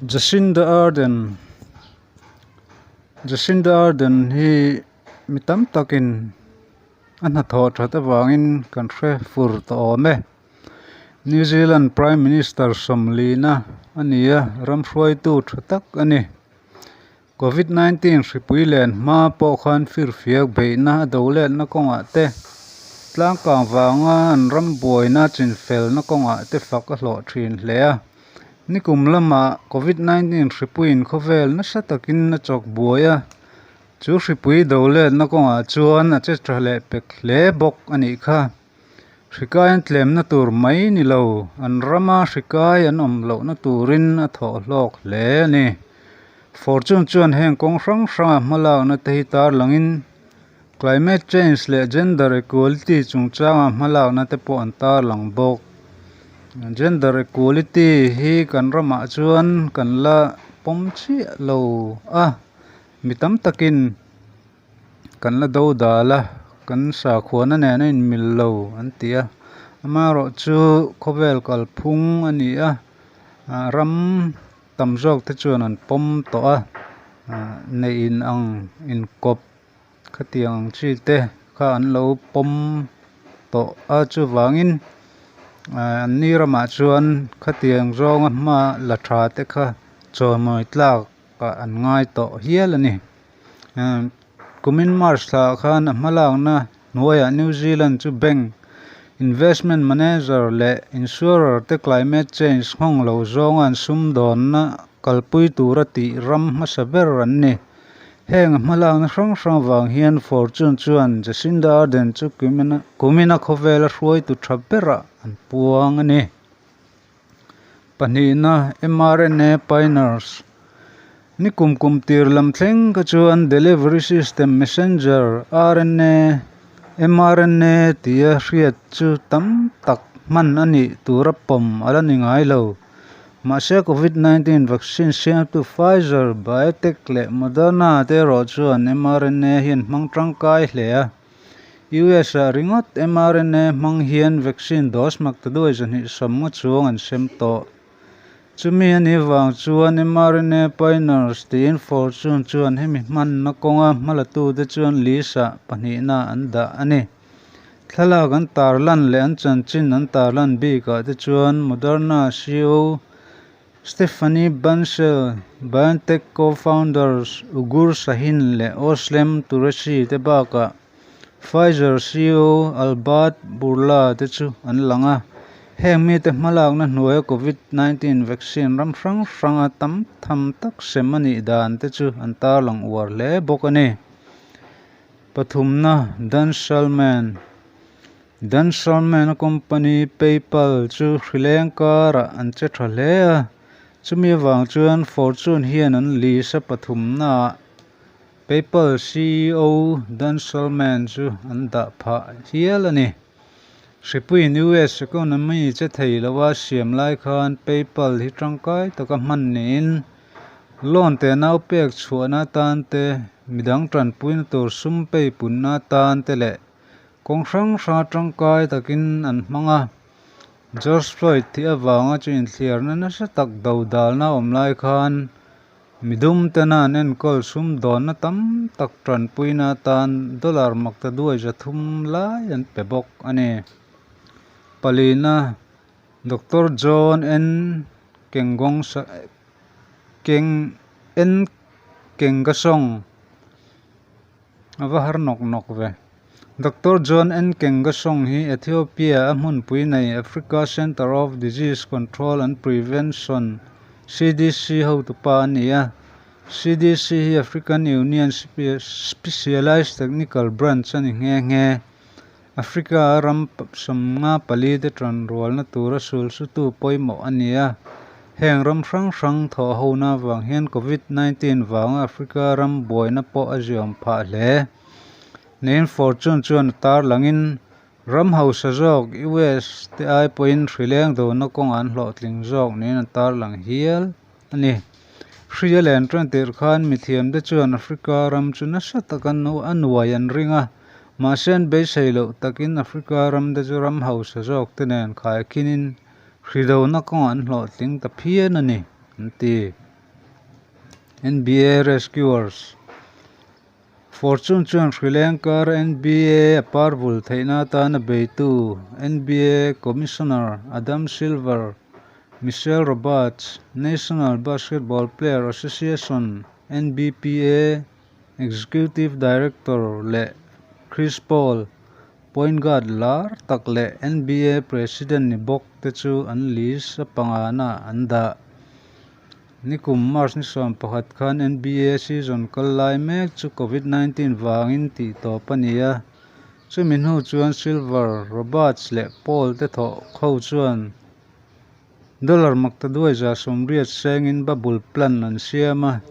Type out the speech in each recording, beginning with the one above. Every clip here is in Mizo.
Jacinda Ardern Jacinda Ardern hi mi tam takin a hnathawh that avangin kan hre fur tawh awm e. New Zealand Prime Minister sawmlina a ni a, ram hruaitu tha tak a ni. Covid 19 hripui len hma pawh khan firfiak beihna a do letna kawngah te, tlangkang vanga an ram buaina chinfelna kawngah te fak a hlawh thin hle a. Nikum lamah Covid 19 hripuiin khawvel nasa takin a chawk buai a, chu hripui do letna kawngah chuan a che tha leh pek hle bawk a nih kha. Hrikai an tlemna tur mai ni lo, an rama hrikai an awm lohna turin a thawh hlawk hle a ni. Fortune chuan heng kawng hrang hranga hmalakna te hi tarlangin climate change leh gender equality chungchanga hmalakna te pawh an tarlang bawk. Gender equality hi kan ramah chuan kan la pawm chiah lo a, mi tam takin kan la do dal a kan sakhuana nen a inmil lo an ti a amaherawh chu khawvel kalphung a ni a ah ram tam zawk te chuan an pawm tawh a ah neih in ang inkawp khatiang ang chi te kha an lo pawm tawh a chuvangin ah an ni ramah chuan khatiang zawnga hma la tha te kha chawimawi tlak ah an ngai tawh hial a ni. Kumin March thla ah khan a hmalakna hnuaiah New Zealand chu bank, investment manager leh insurer te climate change nghawng lo zawnga an sumdawnna kalpui tura tih ram hmasa ber an ni. Heng a hmalakna hrang hrang vang hian Fortune chuan Jacinda Ardern chu kumina khawvela hruaitu tha berah an puang a ni. Pahnihna, mRNA Pioneers Ni kum kum tir lam thleng kha chuan delivery system messenger RNA, mRNA tia hriat chu tam tak hman a nih tura pawm a la ni ngai lo. Mahse Covid 19 vaccine siamtu Pfizer, BioNTech leh Moderna te erawh chuan mRNA hian hmang tangkai hle a. US ah ringawt mRNA hmang hian vaccine dose mak ta duai zahnih sawmnga chuang an sem tawh. Chumi a nih vang chuan mRNA pioneers tiin Fortune chuan hemi hmanna kawnga hmalatute chuan list ah pahnihna an dah a ni. Thlalak an tarlan leh an chanchin an tarlan bikah te chuan Moderna ceo Stephanie Bancel, BioNTech co-founders Ugur Sahin leh Özlem Türeci te bakah Pfizer ceo Albert Bourla te chu an lang a. Heng mite hmalakna hnuaia Covid 19 vaccine ram hrang hranga tam tham tak sem a nih dan te chu an tarlang uar hle bawk a ni. Pathumna, Dan Schulman. Dan Schulman-a company PayPal chu hrileng karah an che tha hle a, chumi avang chuan Fortune hian an list a pathumnaah PayPal ceo Dan Schulman chu an dah phah hial a ni. Hripuiin US economy che thei loa siam lai khan PayPal hi tangkai taka hman niin loan te nau pek chhuahna atan te, midang tanpuina tur sum pei punna atan te leh Kawng hrang hrang tangkai takin an hmang a, George Floyd thih avanga chu inthliarna nasa tak dodalna a awm lai khan midum tena an enkawl sumdawnna tam tak tanpuina atan dollar makta duai zathum lai an pe bawk a ni. Palina Doctor John N Kengong Keng N Kengasong A va har nawk nawk ve. Doctor John Nkengasong hi Ethiopia a hmunpui nei Africa Centre of Disease Control and Prevention, CDC, hotupa a ni a. CDC hi African Union Specialised Technical Branch a ni nghe nghe. Africa a ram 54 te tanrualna tura sulsutu pawimawh a ni a. Heng ram hrang hrang thawh hona avang hian Covid 19 vanga Africa ram buaina pawh a ziawm phah hle. Niin Fortune chuan a tarlangin ram hausa zawk US te ai pawhin hrileng dona kawngah an hlawhtling zawk niin a tarlang hial a ni. Hri a len tan tirh khan mithiamte chuan Africa ram chu nasa taka a nuai an ring a, mahse an beisei loh takin Africa ramte chu ram hausa zawkte nen khaikhinin hri dona kawngah an hlawhtling ta phian a ni, an ti. NBA Rescuers. Fortune chuan hrileng kara NBA a parvul theihna atana beitu NBA Commissioner Adam Silver, Michelle Roberts, National Basketball Player Association, NBPA, Executive Director leh Chris Paul, point guard lar tak leh NBA President ni bawk te chu an list a pangana an dah. Nikum March ni 11 khan NBA season kal lai mek chu Covid 19 vangin tih tawp a ni a. Chumi hnu chuan Silver, Roberts leh Paul te thawh ho chuan dollar maktaduai 80 sengin bubble plan an siam a.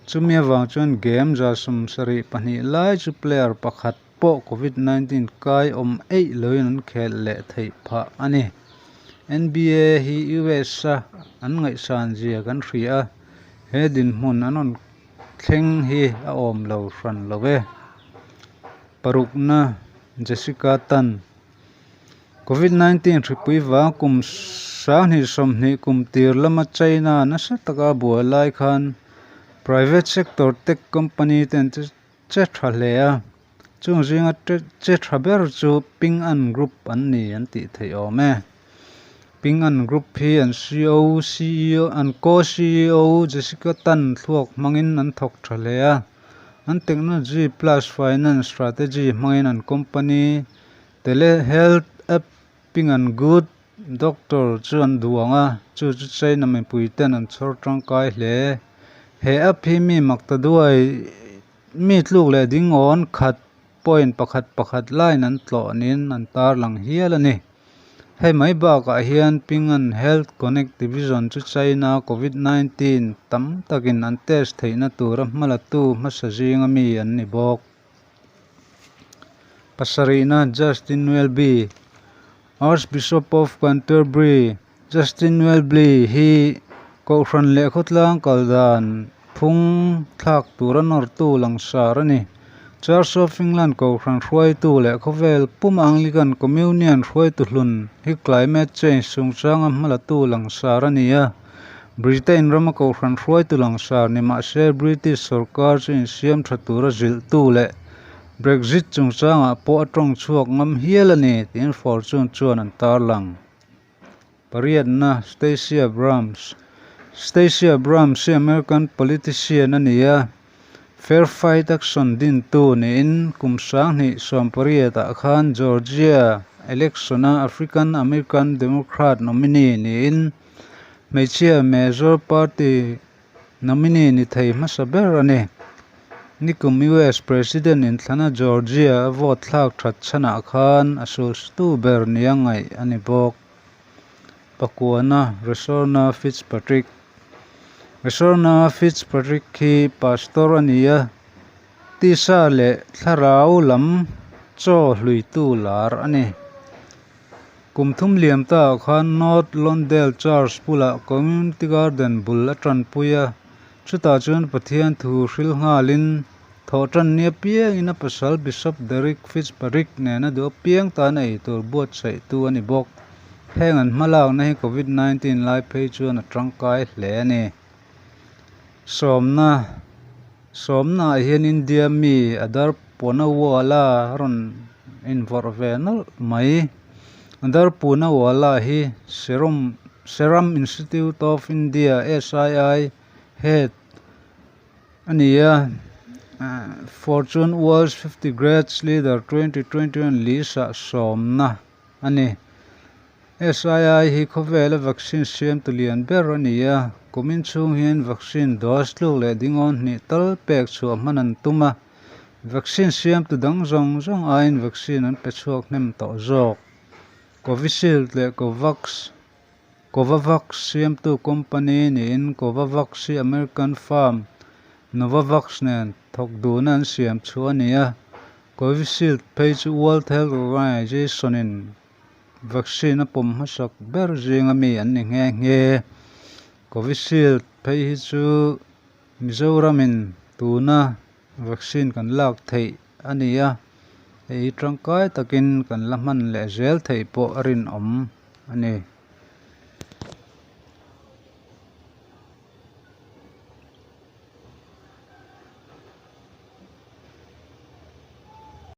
Chumi avang chuan game 72 lai chu player pakhat pawh Covid 19 kai awm eih loin an khel leh theih phah a ni. NBA hi US a an ngaihsan zia kan hria a, he dinhmun an rawn thleng hi a awm lo hran lo e. Parukna Jessica Tan. Covid 19 hripui vang kum 2020 kum tir lama China nasa taka buai lai khan private sector tech company ten che tha hle a. Chung zinga che tha ber chu Ping An Group an ni an tih theih awm e. Ping An Group hi an CEO CEO an co-CEO Jessica Tan thluak hmangin an thawk tha hle a. An technology plus finance strategy hmangin an company telehealth app Ping An Good Doctor chu an duang a, chu chu China mipui ten an chhawr tangkai hle. He app hi mi maktaduai mi tluk leh dingawn khat point pakhat pakhat line an tlawh niin an tarlang hial a ni. Hei mai bakah hian Ping An Health Connect Division chu China Covid 19 tam takin an test theihna tura hmalatu hmasa zinga mi an ni bawk. Pasarihna Justin Welby, Archbishop of Canterbury Justin Welby hi Kohhran leh khawtlang kal dan phung thlak tura nawrtu langsar a ni. Church of England Kohhran hruaitu leh khawvel pum Anglican Communion hruaitu hlun hi climate change chungchanga hmalatu langsar a ni a. Britain rama Kohhran hruaitu langsar ni mahse British sarkar chu insiam tha tura zilhtu leh Brexit chungchangah pawh a tawng chhuak ngam hial a ni tiin Fortune chuan an tarlang. Pariatna Stacey Abrams. Stacey Abrams hi American politician a ni a, Fair Fight Action dintu niin kum 2018 ah khan Georgia election a African American Democrat nominee niin hmeichhia major party nominee ni thei hmasa ber a ni. Nikum US President inthlana Georgia a vote thlak that chhanah khan a sulsutu ber nia ngaih a ni bawk. Pakuana Reshorna Fitzpatrick. Reshorna Fitzpatrick hi pastor a ni a, tisa leh thlarau lam chaw hluitu lar a ni. Kum thum liam ta khan North Lawndale Church bulah Community Garden bul a tanpui a, chutah chuan Pathian thu hril nghalin thawh tan nia piangin a pasal Bishop Derek Fitzpatrick nena duh apiang tan a eitur buatsaihtu a ni bawk. Heng an hmalakna hi Covid 19 lai phei chuan a tangkai hle a ni. Sawmna Sawmna ah hian India mi Adar Poonawalla rawn invawrh ve nawlh mai. Adar Poonawalla hi Serum Serum Institute of India SII head a ni a. Fortune World's 50 Greatest Leader 2021 list ah sawmna a ni. SII hi khawvela vaccine siam tu lian ber a ni a, kumin chhung hian vaccine dose tluk leh dingawn hnih tal pek chhuah hman an tum a, vaccine siam tu dang zawng zawng aiin vaccine an pe chhuak hnem tawh zawk. Covishield leh Covax. Covovax siamtu company niin Covovax hi American firm Novavax nen thawk duna an siam chhuah a ni a, Covishield phei chu World Health Organization in vaccine a pawm hmasak ber zinga mi an ni nghe nghe. Covishield phei hi chu Mizoramin tuna vaccine kan lak theih a ni a, hei hi tangkai takin kan la hman leh zel theih pawh a rinawm a ni.